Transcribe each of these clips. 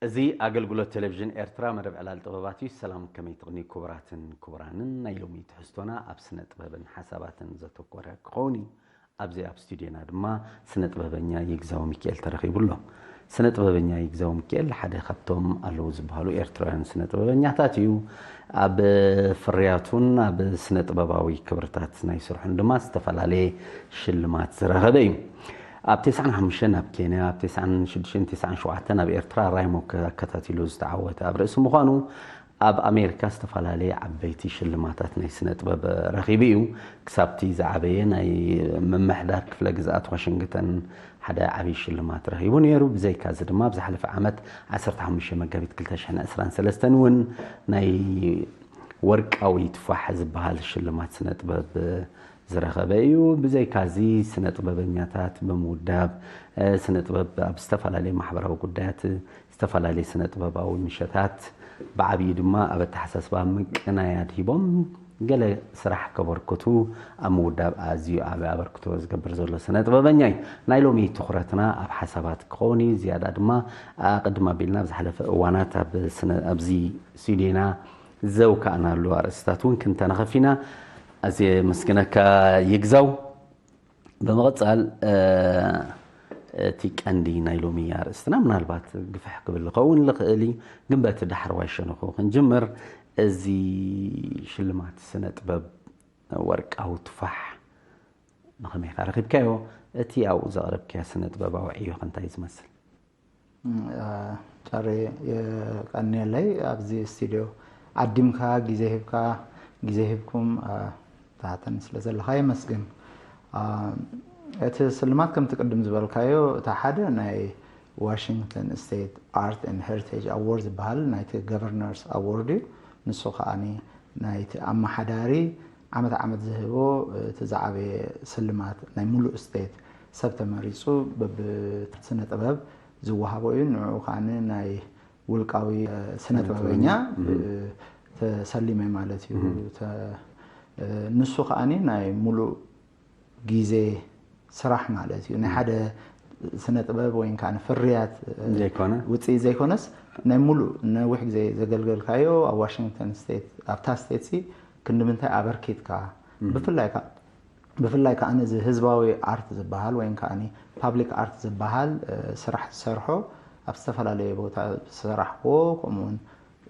እዚ ኣገልግሎት ቴሌቪዥን ኤርትራ መደብ ዕላል ጥበባት እዩ። ሰላም፣ ከመይ ትቕኒ ክቡራትን ክቡራንን? ናይ ሎሚ ትሕዝቶና ኣብ ስነ ጥበብን ሓሳባትን ዘተኮረ ክኸውን እዩ። ኣብዚ ኣብ ስቱድዮና ድማ ስነ ጥበበኛ ይግዛው ሚካኤል ተረኺቡ ኣሎ። ስነ ጥበበኛ ይግዛው ሚካኤል ሓደ ካብቶም ኣለዉ ዝበሃሉ ኤርትራውያን ስነ ጥበበኛታት እዩ። ኣብ ፍርያቱን ኣብ ስነ ጥበባዊ ክብርታት ናይ ስርሑን ድማ ዝተፈላለየ ሽልማት ዝረኸበ እዩ። ኣብ ተስዓን ሓሙሽተን ኣብ ኬንያ፣ ኣብ ተስዓን ሽዱሽተን ተስዓን ሸውዓተን ኣብ ኤርትራ ራይሞ ኣከታቲሉ ዝተዓወተ ኣብ ርእሲ ምዃኑ፣ ኣብ ኣሜሪካ ዝተፈላለየ ዓበይቲ ሽልማታት ናይ ስነ ጥበብ ረኺቡ እዩ። ክሳብቲ ዝዓበየ ናይ ምምሕዳር ክፍለ ግዝኣት ዋሽንግተን ሓደ ዓብዪ ሽልማት ረኺቡ ነይሩ። ብዘይካዚ ድማ ኣብ ዝሓለፈ ዓመት ዓሰርተ ሓሙሽተ መጋቢት ክልተ ሽሕን ዕስራን ሰለስተን እውን ናይ ወርቃዊ ቱፋሕ ዝበሃል ሽልማት ስነ ጥበብ ዝረኸበ እዩ። ብዘይካዚ ስነ ጥበበኛታት ብምውዳብ፣ እ፣ ስነ ጥበብ ኣብ ዝተፈላለዩ ማሕበራዊ ጉዳያት፣ ዝተፈላለዩ ስነ ጥበባዊ ምሸታት፣ ብዓብዪ ድማ ኣብ ኣተሓሳስባ ምቅናይ ኣድሂቦም ገለ ስራሕ ከበርክቱ ኣብ ምውዳብ ኣዝዩ ዓቢ ኣበርክቶ ዝገብር ዘሎ ስነ ጥበበኛ እዩ። ናይ ሎሚ ትኹረትና ኣብ ሓሳባት ክኸውን እዩ። ዝያዳ ድማ ኣቐድም ኣቢልና ኣብ ዝሓለፈ እዋናት ኣብ ስነ-፣ ኣብዚ ስቱድዮና ዘውካእናሉ ኣርእስታት እውን ክንተናኸፍ ኢና። ኣዝየ የመስግነካ ይግዛው። ብምቕጻል፣ እ፣ እቲ ቀንዲ ናይ ሎሚ ኣርእስትና ምናልባት ግፍሕ ክብል ዝኸውን ዝኽእል እዩ፣ ግን በቲ ዳሕረዋይ ሸነኹ ክንጅምር። እዚ ሽልማት ስነ ጥበብ ወርቃዊ ቱፋሕ ብኸመይ ኢኻ ረኺብካዮ? እቲ ኣብኡ ዘቕረብካዮ ስነ ጥበባዊ ዕዮኸ እንታይ እዩ ዝመስል? እም፣ እ፣ ጨሬ፣ የቐንየለይ። ኣብዚ ስቱድዮ ዓዲምካ፣ ግዜ ሂብካ፣ ግዜ ሂብኩም፣ እ፣ ትሓተኒ ስለ ዘለኻ የመስግን። እ፣ እቲ ስልማት ከምቲ ቅድም ዝበልካዮ፣ እቲ ሓደ ናይ ዋሽንግተን ስቴት ኣርት ኤንድ ሄሪቴጅ ኣዎርድ ዝበሃል ናይቲ ገቨርነርስ ኣዎርድ እዩ። ንሱ ከኣኒ ናይቲ ኣመሓዳሪ ዓመት ዓመት ዝህቦ እቲ ዝዓበየ ስልማት ናይ ሙሉእ ስቴት ሰብ ተመሪጹ በብስነ ጥበብ ዝወሃቦ እዩ። ንዕኡ ከኣኒ ናይ ውልቃዊ፣ እ፣ ስነ ጥበበኛ፣ እ፣ ተሰሊመ ማለት እዩ። ተ-፣ እ፣ ንሱ ከኣኒ ናይ ሙሉእ ግዜ ስራሕ ማለት እዩ። ናይ ሓደ ስነ ጥበብ ወይ ከኣ ፍርያት፣ እ፣ ዘይኮነ? ውጽኢት ዘይኮነስ ናይ ሙሉእ ነዊሕ ግዜ ዘገልገልካዮ ኣብ ዋሽንግተን ስቴት፣ ኣብታ ስቴት ሲ ክንዲ ምንታይ ኣበርኪትካ? ብፍላይ ከኣ፣ ብፍላይ ከኣ እዚ ህዝባዊ ኣርት ዝበሃል ወይ ከኣ ፓብሊክ ኣርት ዝበሃል፣ እ፣ ስራሕ ዝሰርሖ ኣብ ዝተፈላለየ ቦታ ዝሰራሕክዎ፣ ከምኡ እውን፣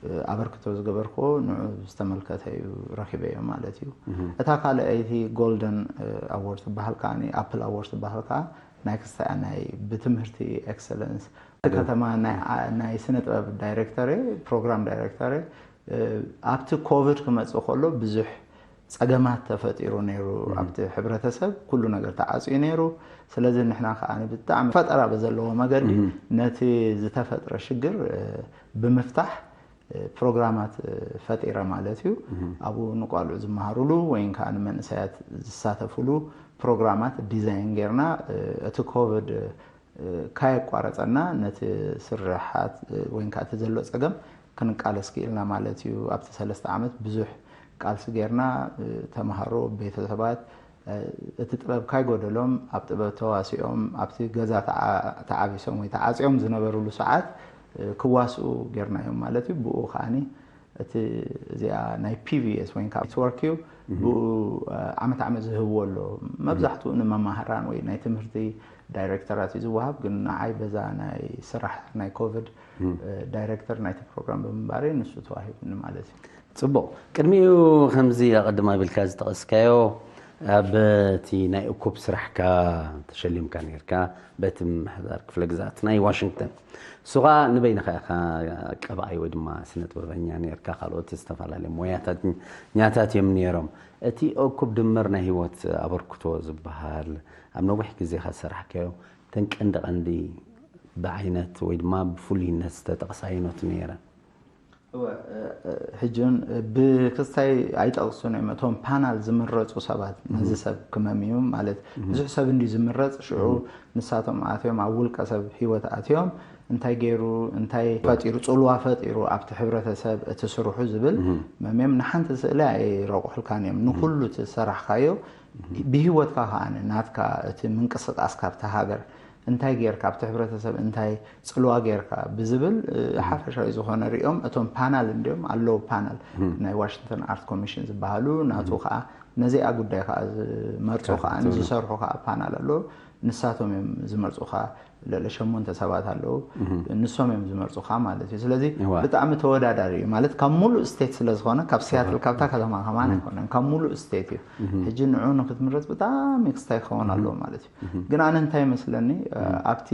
እ፣ ኣበርክቶ ዝገበርክዎ ንዑ ዝተመልከተ እዩ ረኺበዮ ማለት እዩ። እታ ካልኣይቲ ጎልደን፣ እ፣ ኣዎርድ ዝበሃል ከኣ፣ ኣፕል ኣዎርድ ዝበሃል ከኣ ናይ ክስታይ ናይ ብትምህርቲ ኤክሰለንስ፣ እቲ ከተማ ናይ፣ ኣ-፣ ናይ ስነ ጥበብ ዳይሬክተር፣ ፕሮግራም ዳይሬክተር፣ እ፣ ኣብቲ ኮቪድ ክመጽእ ከሎ ብዙሕ ጸገማት ተፈጢሩ ነይሩ። ኣብቲ ሕብረተሰብ ኩሉ ነገር ተዓጽዩ ነይሩ። ስለዚ ንሕና ከኣ ብጣዕሚ ፈጠራ በዘለዎ መገዲ ነቲ ዝተፈጥረ ሽግር፣ እ፣ ብምፍታሕ፣ እ፣ ፕሮግራማት፣ እ፣ ፈጢረ ማለት እዩ። ኣብኡ ንቆልዑ ዝመሃሩሉ ወይ ከኣ ንመንእሰያት ዝሳተፉሉ ፕሮግራማት ዲዛይን ጌርና፣ እ፣ እቲ ኮቪድ፣ እ፣ ካየቋረጸና ነቲ ስርሓት፣ እ፣ ወይ ከኣ እቲ ዘሎ ጸገም ክንቃለስ ክኢልና ማለት እዩ። ኣብቲ ሰለስተ ዓመት ብዙሕ ቃልሲ ጌርና፣ እ፣ ተምሃሮ፣ ቤተሰባት፣ እ፣ እቲ ጥበብ ካይጎደሎም፣ ኣብ ጥበብ ተዋሲኦም፣ ኣብቲ ገዛ ተዓ-፣ ተዓቢሶም ወይ ተዓጽዮም ዝነበሩሉ ሰዓት፣ እ፣ ክዋስኡ ጌርናዮም ማለት እዩ። ብኡ ከኣኒ እቲ፣ እዚኣ ናይ ፒ ቪ ኤስ ወይ ከዓ ኔትወርክ እዩ። ብኡ፣ እ፣ ዓመት ዓመት ዝህብዎ ኣሎ። መብዛሕትኡ ንመማህራን ወይ ናይ ትምህርቲ ዳይሬክተራት እዩ ዝወሃብ፣ ግን ንዓይ በዛ ናይ ስራሕ ናይ ኮቪድ፣ እ፣ ዳይሬክተር ናይቲ ፕሮግራም ብምንባረይ ንሱ ተዋሂቡኒ ማለት እዩ። ጽቡቕ። ቅድሚኡ ከምዚ ኣቐድም ኣቢልካ ዝጠቐስካዮ፣ ኣብ እቲ ናይ እኩብ ስራሕካ ተሸሊምካ ነይርካ፣ በቲ ምምሕዳር ክፍለ ግዝኣት ናይ ዋሽንግተን። ንሱ ኸኣ ንበይንኻ ኢኻ ቀባኣይ ወይ ድማ ስነ ጥበበኛ ነይርካ፣ ካልኦት ዝተፈላለዩ ሞያተኛታት እዮም ነይሮም። እቲ እኩብ ድምር ናይ ህይወት ኣበርክቶ ዝበሃል ኣብ ነዊሕ ግዜኻ ዝሰራሕካዮ፣ እተን ቀንዲ ቀንዲ ብዓይነት ወይ ድማ ብፍሉይነት ዝተጠቕሳ ኣይኖት ነይረን? እወ፣ እ፣ እ፣ ሕጂ እውን ብክስታይ ኣይጠቕሱን እዮም። እቶም ፓናል ዝምረጹ ሰባት፣ ነዚ ሰብ ክመምዩ ማለት፣ ብዙሕ ሰብ እንድዩ ዝምረጽ፣ ሽዑ ንሳቶም ኣትዮም ኣብ ውልቀ ሰብ ህይወት ኣትዮም፣ እንታይ ገይሩ፣ እንታይ ፈጢሩ፣ ጽልዋ ፈጢሩ ኣብቲ ሕብረተሰብ፣ እቲ ስርሑ ዝብል መምዮም ንሓንቲ ስእሊ ኣይረቑሑልካን እዮም። ንኹሉ እቲ ዝሰራሕካዮ ብህይወትካ ከኣ ናትካ እቲ ምንቅስቃስ ካብቲ ሃገር እንታይ ጌርካ ኣብቲ ሕብረተሰብ እንታይ ጽልዋ ጌርካ ብዝብል ሓፈሻዊ ዝኾነ ሪኦም እቶም ፓናል እንዲኦም ኣለዉ ፓናል ናይ ዋሽንግተን ኣርት ኮሚሽን ዝበሃሉ ናቱ ከዓ ነዚኣ ጉዳይ ከዓ ዝመርፁ ከዓ ዝሰርሑ ከዓ ፓናል ኣለዉ። ንሳቶም እዮም ዝመርፁኻ። ልዕሊ ሸሞንተ ሰባት ኣለዉ። ንሶም እዮም ዝመርፁኻ ማለት እዩ። ስለዚ ብጣዕሚ ተወዳዳሪ እዩ ማለት ካብ ሙሉእ ስቴት ስለዝኾነ ካብ ሲያትል ካብታ ከተማ ከማን ኣይኮነን ካብ ሙሉእ ስቴት እዩ። ሕጂ ንዑ ንክትምረፅ ብጣዕሚ ክስታይ ክኸውን ኣለዎ ማለት እዩ። ግን ኣነ እንታይ ይመስለኒ ኣብቲ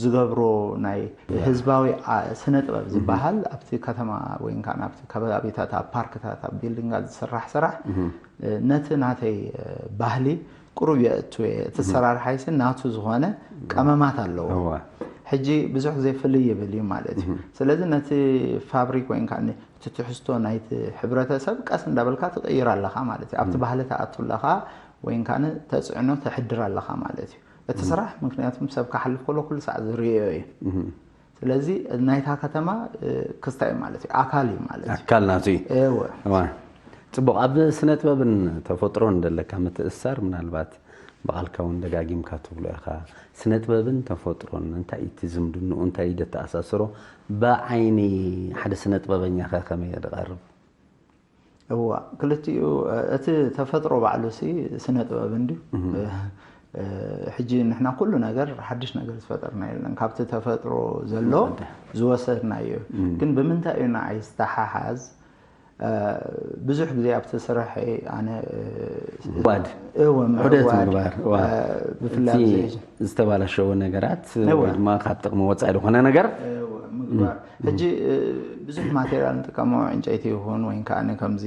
ዝገብሮ ናይ ህዝባዊ ስነ ጥበብ ዝበሃል ኣብቲ ከተማ ወይ ከዓ ኣብቲ ከባቢታት ኣብ ፓርክታት ኣብ ቢልዲንጋት ዝስራሕ ስራሕ ነቲ ናተይ ባህሊ ቁሩብ የእቱ እየ። እቲ ሰራርሓይሲ ናቱ ዝኾነ ቀመማት ኣለዎ። ሕጂ ብዙሕ ግዜ ፍልይ ይብል እዩ ማለት እዩ። ስለዚ ነቲ ፋብሪክ ወይ ከዓ እቲ ትሕዝቶ ናይቲ ሕብረተሰብ ቀስ እንዳበልካ ትቕይር ኣለኻ ማለት እዩ። ኣብቲ ባህሊ ትኣቱ ኣለኻ ወይ ከዓ ተፅዕኖ ተሕድር ኣለኻ ማለት እዩ። እቲ ስራሕ ምክንያቱም ሰብ ክሓልፍ ከሎ ኩሉ ሳዕ ዝርእዮ እዩ። ስለዚ ናይታ ከተማ ክስታይ ማለት እዩ፣ ኣካል እዩ ማለት እዩ። ኣካል ናቱ እዩ። እወ። እዋ። ጽቡቕ፣ ኣብ ስነ ጥበብን ተፈጥሮን ዘለካ ምትእስሳር ምናልባት ብቓልካ እውን ደጋጊምካ ትብሎ ኢኻ። ስነ ጥበብን ተፈጥሮን እንታይ እዩ እቲ ዝምድንኡ፣ እንታይ እዩ ደተኣሳስሮ? ብዓይኒ ሓደ ስነ ጥበበኛ ከ ከመይ ይቐርብ? እዋ ክልቲኡ እቲ ተፈጥሮ ባዕሉ ሲ ስነ ጥበብ እንድዩ። ሕጂ ንሕና ኩሉ ነገር ሓድሽ ነገር ዝፈጠርና የለን፣ ካብቲ ተፈጥሮ ዘሎ ዝወሰድናዮ። ግን ብምንታይ እዩ ንዓይ ዝተሓሓዝ? ብዙሕ ግዜ ኣብቲ ስራሕ ኣነ ባድ እወ ዑደት ምዕዋድ ምግባር ብፍላይ እቲ ኣብዚ ዝተባላሸወ ነገራት እወ። ወይ ድማ ካብ ጥቕሚ ወፃኢ ዝኾነ ነገር ምግባር ሕጂ ብዙሕ ማቴሪያል ንጥቀሞ ዕንጨይቲ ይኹን ወይ ከዓ ከምዚ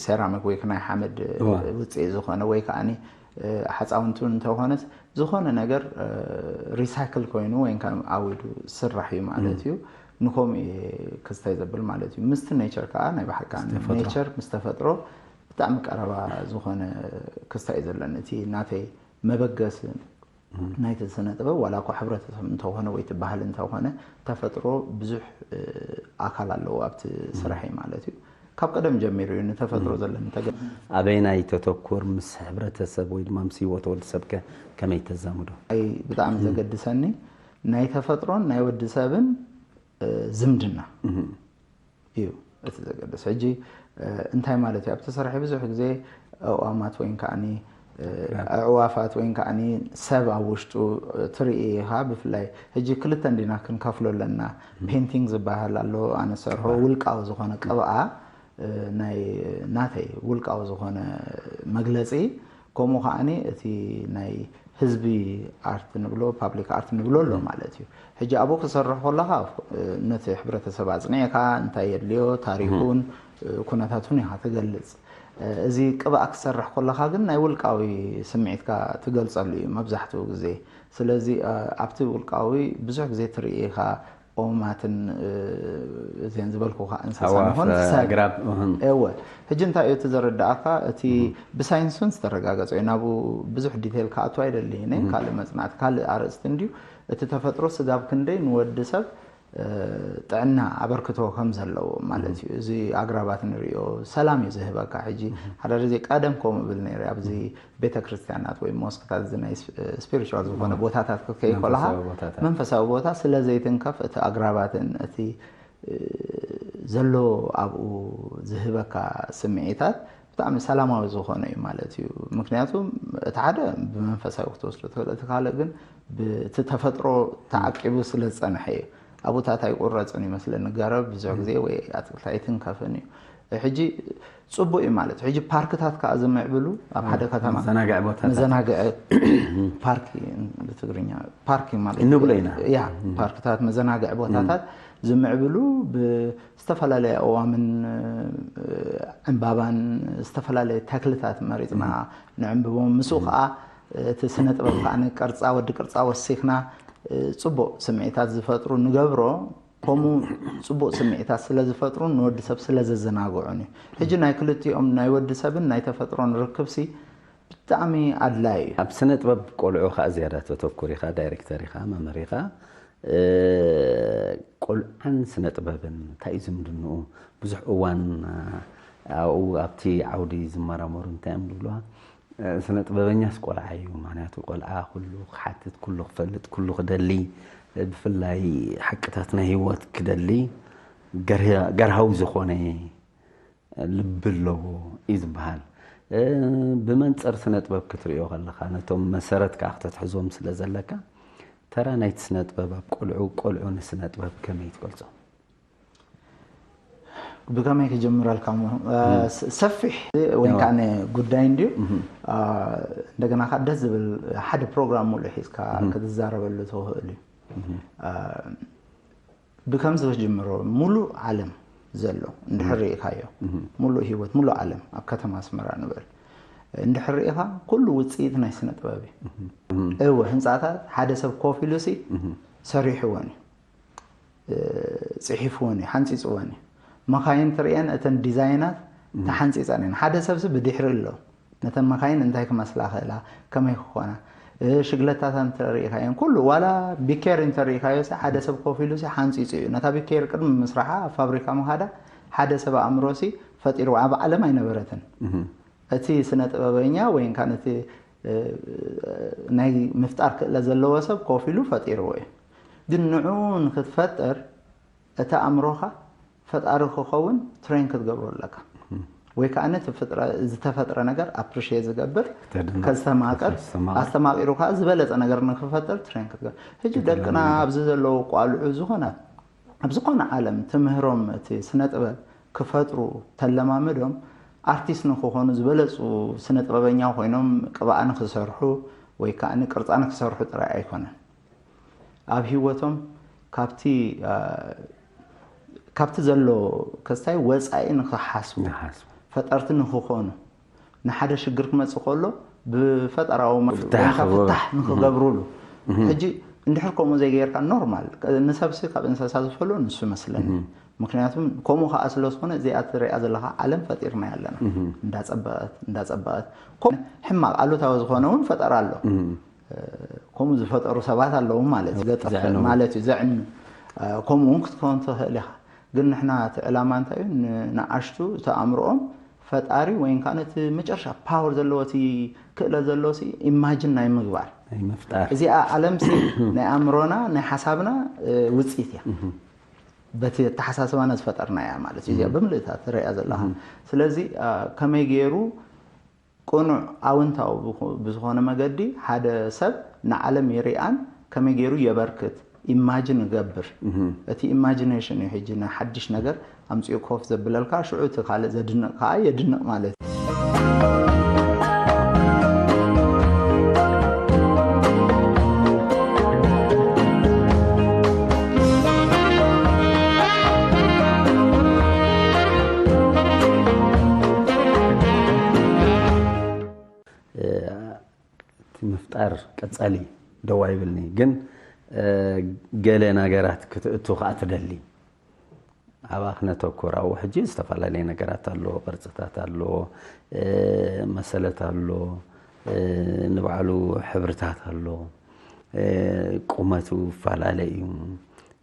ሴራሚክ ወይ ናይ ሓመድ እወ። ውፅኢ ዝኾነ ወይ ከዓ ሓፃውንቱ እንተኾነስ ዝኾነ ነገር ሪሳይክል ኮይኑ ወይ ከዓ ዓዊዱ ዝስራሕ እዩ ማለት እዩ። ንከምኡ እየ ክስታይ ዘብል ማለት እዩ። ምስቲ ኔቸር ከዓ ናይ ብሓቂ ተፈጥሮ። ኔቸር ምስ ተፈጥሮ ብጣዕሚ ቀረባ ዝኾነ ክስታይ እዩ ዘለኒ። እቲ ናተይ መበገሲ ናይቲ ስነ ጥበብ ዋላ እኳ ሕብረተሰብ እንተኾነ ወይ እቲ ባህሊ እንተኾነ ተፈጥሮ ብዙሕ ኣካል ኣለዎ ኣብቲ ስራሐይ ማለት እዩ። ካብ ቀደም ጀሚሩ እዩ ንተፈጥሮ ዘለኒ ተገ ኣበይናይ ተተኩር ምስ ሕብረተሰብ ወይ ድማ ምስ ህይወት ወዲ ሰብከ ከመይ ተዛምዶ? ኣይ ብጣዕሚ ዘገድሰኒ ናይ ተፈጥሮን ናይ ወዲ ሰብን ዝምድና እዩ እቲ ዘገድስ። ሕጂ እንታይ ማለት እዩ ኣብቲ ስራሕ ብዙሕ ግዜ ኣእዋማት ወይ ከዓኒ ኣዕዋፋት ወይ ከዓኒ ሰብ ኣብ ውሽጡ ትርኢ ኢኻ። ብፍላይ ሕጂ ክልተ እንዲና ክንከፍሎ ኣለና። ፔንቲንግ ዝበሃል ኣሎ ኣነ ሰርሖ ውልቃዊ ዝኾነ ቅብኣ ናይ ናተይ ውልቃዊ ዝኾነ መግለፂ ከምኡ ከዓኒ እቲ ናይ ህዝቢ ኣርት ንብሎ ፓብሊክ ኣርት ንብሎ ኣሎ ማለት እዩ። ሕጂ ኣብኡ ክሰርሕ ከለኻ ነቲ ሕብረተሰብ ኣፅኒዕካ እንታይ የድልዮ ታሪኩን ኩነታቱን ኢኻ ትገልፅ። እዚ ቅብኣ ክሰርሕ ከለኻ ግን ናይ ውልቃዊ ስምዒትካ ትገልፀሉ እዩ መብዛሕትኡ ግዜ። ስለዚ ኣብቲ ውልቃዊ ብዙሕ ግዜ ትርኢ ኢኻ ኦማትን እዚን ዝበልኩካ እንስሳ ኣዕዋፍ ንኾን ሰብ ኣግራብ እህም። እወ። ሕጂ እንታይ እዩ እቲ ዘረዳእካ እቲ ብሳይንስ እውን ዝተረጋገፀ እዩ ናብኡ ብዙሕ ዲቴል ክኣቱ ኣይደልይን ካልእ መፅናዕቲ ካልእ ኣርእስቲ እንድዩ። እቲ ተፈጥሮ ስጋብ ክንደይ ንወዲ ሰብ ጥዕና ኣበርክቶ ከም ዘለዎ ማለት እዩ። እዚ ኣግራባት ንሪኦ ሰላም እዩ ዝህበካ። ሕጂ ሓደ ግዜ ቀደም ከምኡ ብል ነይረ ኣብዚ ቤተ ክርስቲያናት ወይ ሞስክታት እዚ ናይ ስፒሪቹዋል ዝኾነ ቦታታት ክትከይ ከለካ መንፈሳዊ ቦታታት። መንፈሳዊ ቦታ ስለ ዘይትንከፍ እቲ ኣግራባትን እቲ ዘሎ ኣብኡ ዝህበካ ስምዒታት ብጣዕሚ ሰላማዊ ዝኾነ እዩ ማለት እዩ። ምክንያቱ እቲ ሓደ ብመንፈሳዊ ክትወስዶ ትኽእል፣ እቲ ካልእ ግን ብቲ ተፈጥሮ ተዓቂቡ ስለ ዝፀንሐ እዩ። ኣብኡታት ኣይቁረፅን ይመስለኒ ገረብ ብዙሕ ግዜ ወይ ኣትክልቲ ኣይትንከፍን እዩ። ሕጂ ፅቡቅ እዩ ማለት እዩ። ሕጂ ፓርክታት ከዓ ዝምዕብሉ ኣብ ሓደ ከተማ መዘናግዒ ቦታታት። መዘናግዒ ፓርክ ብትግርኛ ፓርክ ማለት እንብሎ ኢና። ያ ፓርክታት መዘናግዒ ቦታታት ዝምዕብሉ ብዝተፈላለየ ኣእዋምን ዕምባባን ዝተፈላለየ ተክልታት መሪፅና ንዕምብቦም ምስኡ ከዓ እቲ ስነ ጥበብ ከዓ ቅርፃ ወዲ ቅርፃ ወሲኽና ፅቡቅ ስምዒታት ዝፈጥሩ ንገብሮ። ከምኡ ፅቡቅ ስምዒታት ስለ ዝፈጥሩን ንወዲ ሰብ ስለ ዘዘናግዑን እዩ። ሕጂ ናይ ክልቲኦም ናይ ወዲ ሰብን ናይ ተፈጥሮን ርክብሲ ብጣዕሚ ኣድላይ እዩ። ኣብ ስነ ጥበብ ቆልዑ ከዓ ዝያዳ ተተኩር ኢኻ፣ ዳይሬክተር ኢኻ፣ መምህር ኢኻ። ቆልዓን ስነ ጥበብን እንታይ እዩ ዝምድንኡ? ብዙሕ እዋን ኣብኡ ኣብቲ ዓውዲ ዝመራመሩ እንታይ እዮም ዝብልዋ? ስነ ጥበበኛስ ቆልዓ እዩ። ምክንያቱ ቆልዓ ኩሉ ክሓትት፣ ኩሉ ክፈልጥ፣ ኩሉ ክደሊ፣ ብፍላይ ሓቅታት ናይ ህይወት ክደሊ ገርህ- ገርሃዊ ዝኾነ ልቢ ኣለዎ እዩ ዝበሃል። ብመንፅር ስነ ጥበብ ክትሪኦ ከለኻ ነቶም መሰረት ከዓ ክተትሕዞም ስለ ዘለካ፣ ተራ ናይቲ ስነ ጥበብ ኣብ ቆልዑ፣ ቆልዑ ንስነ ጥበብ ከመይ ትገልጾ? ብከመይ ክጀምረልካ እሞ ሰፊሕ ወይ ከዓ ጉዳይ እንድዩ። እንደገና ከዓ ደስ ዝብል ሓደ ፕሮግራም ሙሉእ ሒዝካ ክትዛረበሉ ትኽእል እዩ። ብከምዚ ክጅምሮ፣ ሙሉእ ዓለም ዘሎ እንድሕር ርኢኻዮ፣ ሙሉእ ህይወት፣ ሙሉእ ዓለም ኣብ ከተማ ኣስመራ ንበል እንድሕር ርኢኻ፣ ኩሉ ውፅኢት ናይ ስነ ጥበብ እዩ። እወ፣ ህንፃታት ሓደ ሰብ ኮፍ ኢሉ ሲ ሰሪሕዎን እዩ፣ ፅሒፍዎን እዩ፣ ሓንፂፅዎን እዩ። መኻይን ትርእየን፣ እተን ዲዛይናት ተሓንፂፀን እየን። ሓደ ሰብሲ ብድሕሪ ኣሎ፣ ነተን መኻይን እንታይ ክመስላ ክእላ፣ ከመይ ክኾና፣ ሽግለታታ እንተሪኢኻየን ኩሉ፣ ዋላ ቢኬር እንተሪኢኻዮ፣ ሓደ ሰብ ኮፍ ኢሉ ሓንፂፁ እዩ። ነታ ቢኬር ቅድሚ ምስራሓ ኣብ ፋብሪካ ምኻዳ፣ ሓደ ሰብ ኣእምሮሲ ፈጢሩ፣ ኣብ ዓለም ኣይነበረትን። እቲ ስነ ጥበበኛ ወይ ከዓ ነቲ ናይ ምፍጣር ክእለት ዘለዎ ሰብ ኮፍ ኢሉ ፈጢርዎ እዩ። ግን ንዑ ንክትፈጥር እቲ ኣእምሮኻ ፈጣሪ ክኸውን ትሬን ክትገብሮ ኣለካ። ወይ ከዓ ነቲ ዝተፈጥረ ነገር ኣፕሪሼት ዝገብር፣ ከስተማቅር፣ ኣስተማቂሩ ከዓ ዝበለፀ ነገር ንክፈጥር ትሬን ክትገብር። ሕጂ ደቅና ኣብዚ ዘለዉ ቋልዑ ዝኾነ ኣብ ዝኾነ ዓለም ትምህሮም እቲ ስነ ጥበብ ክፈጥሩ ተለማምዶም ኣርቲስት ንክኾኑ ዝበለፁ ስነ ጥበበኛ ኮይኖም ቅብኣ ንክሰርሑ ወይ ከዓ ቅርፃ ንክሰርሑ ጥራይ ኣይኮነን። ኣብ ህይወቶም ካብቲ ካብቲ ዘሎ ከስታይ ወፃኢ ንክሓስቡ ፈጠርቲ ንክኾኑ ንሓደ ሽግር ክመፅእ ከሎ ብፈጠራዊ ፍታሕ ንክገብሩሉ። ሕጂ እንድሕር ከምኡ ዘይገይርካ ኖርማል ንሰብሲ ካብ እንስሳ ዝፈልዮ ንሱ መስለኒ። ምክንያቱም ከምኡ ከዓ ስለ ዝኾነ እዚኣ ትሪኣ ዘለካ ዓለም ፈጢርና ኣለና እንዳፀበቐት እንዳፀበቐት ሕማቅ ኣሉታዊ ዝኾነ እውን ፈጠራ ኣሎ። ከምኡ ዝፈጠሩ ሰባት ኣለዉ ማለት እዩ። ዘጥፍእ ማለት እዩ፣ ዘዕኑ። ከምኡ እውን ክትከውን ትኽእል ኢኻ። ግን ንሕና እቲ ዕላማ እንታይ እዩ? ንኣሽቱ እቲ ኣእምሮኦም ፈጣሪ ወይ ከዓ ነቲ መጨረሻ ፓወር ዘለዎ እቲ ክእለት ዘለዎ ኢማጅን ናይ ምግባር ምፍጣር። እዚኣ ዓለምሲ ናይ ኣእምሮና ናይ ሓሳብና ውፅኢት እያ። በቲ ኣተሓሳስባና ዝፈጠርና እያ ማለት እዩ። እዚኣ ብምልእታ ትረእያ ዘለኻ። ስለዚ ከመይ ገይሩ ቅኑዕ ኣውንታዊ ብዝኾነ መገዲ ሓደ ሰብ ንዓለም ይሪኣን ከመይ ገይሩ የበርክት ኢማጅን ይገብር። እቲ ኢማጂኔሽን እዩ ሕጂ ንሓድሽ ነገር ኣምፂኡ ኮፍ ዘብለልካ፣ ሽዑ እቲ ካልእ ዘድንቕ ከዓ የድንቕ ማለት እዩ። እቲ ምፍጣር ቀፃሊ ደው ኣይብልኒ፣ ግን ገለ ነገራት ክትእቱ ከዓ ትደሊ። ኣብኣ ክነተኩር ኣብኡ ሕጂ ዝተፈላለየ ነገራት ኣሎ፣ ቅርፅታት ኣሎ፣ መሰለት ኣሎ፣ ንባዕሉ ሕብርታት ኣሎ፣ ቁመቱ ይፈላለ እዩ።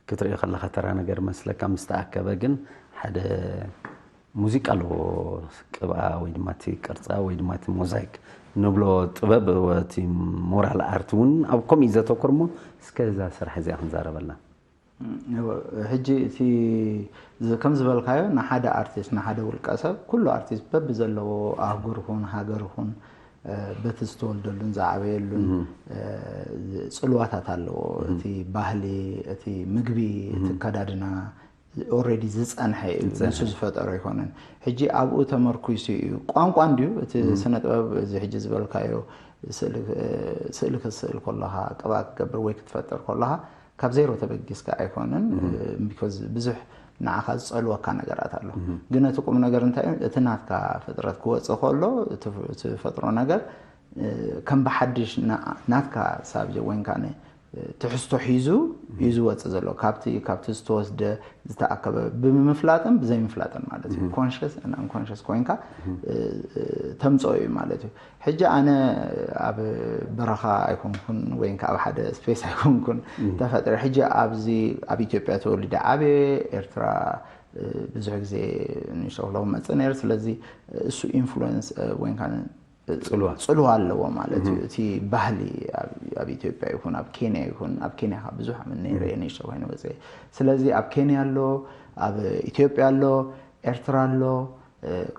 ክትሪኦ ከለካ ተራ ነገር መስለካ ምስ ተኣከበ ግን ሓደ ሙዚቃ ኣለዎ። ቅብኣ ወይ ድማ እቲ ቅርፃ ወይ ድማ እቲ ሞዛይክ ንብሎ ጥበብ እቲ ሞራል ኣርት እውን ኣብ ከምኡ እዩ ዘተኩር። እሞ እስከ እዛ ስራሕ እዚኣ ክንዛረበላ። ሕጂ እቲ ከም ዝበልካዮ ንሓደ ኣርቲስት ንሓደ ውልቀ ሰብ ኩሉ ኣርቲስት በቢ ዘለዎ ኣህጉር ኹን ሃገር ኹን በቲ ዝተወልደሉን ዝዓበየሉን ፅልዋታት ኣለዎ። እቲ ባህሊ፣ እቲ ምግቢ፣ እቲ ኣከዳድና ኦሬዲ ዝፀንሐ እዩ፣ ንሱ ዝፈጠሮ ኣይኮነን። ሕጂ ኣብኡ ተመርኩይሱ እዩ። ቋንቋ እንድዩ እቲ ስነ ጥበብ እዚ ሕጂ ዝበልካዮ ስእሊ ክትስእል ከለኻ ቅብኣ ክትገብር ወይ ክትፈጥር ከለኻ ካብ ዜሮ ተበጊስካ ኣይኮነን። ቢኮዝ ብዙሕ ንዓኻ ዝፀልወካ ነገራት ኣሎ። ግን እቲ ቁም ነገር እንታይ እዩ? እቲ ናትካ ፍጥረት ክወፅእ ከሎ እቲ ትፈጥሮ ነገር ከም ብሓድሽ ናትካ ሳብጀክት ወይ ከዓ ትሕዝቶ ሒዙ እዩ ዝወፅእ ዘሎ። ካብቲ ካብቲ ዝተወስደ ዝተኣከበ ብምፍላጥን ብዘይምፍላጥን ማለት እዩ። ኮንሽስ እና ኮንሽስ ኮይንካ ተምፅኦ እዩ ማለት እዩ። ሕጂ ኣነ ኣብ በረኻ ኣይኮንኩን ወይ ከዓ ኣብ ሓደ ስፔስ ኣይኮንኩን ተፈጥረ። ሕጂ ኣብዚ ኣብ ኢትዮጵያ ተወሊደ ዓብየ፣ ኤርትራ ብዙሕ ግዜ ንሸክሎ ክመፅእ ነይሩ። ስለዚ እሱ ኢንፍሉወንስ ወይ ከዓ ጽልዋ ኣለዎ ማለት እዩ። እቲ ባህሊ ኣብ ኢትዮጵያ ይኹን ኣብ ኬንያ ይኹን፣ ኣብ ኬንያ ካብ ብዙሕ ዓመት ነይረ፣ ንእሽቶ ኮይኑ መፅእ። ስለዚ ኣብ ኬንያ ኣሎ፣ ኣብ ኢትዮጵያ ኣሎ፣ ኤርትራ ኣሎ፣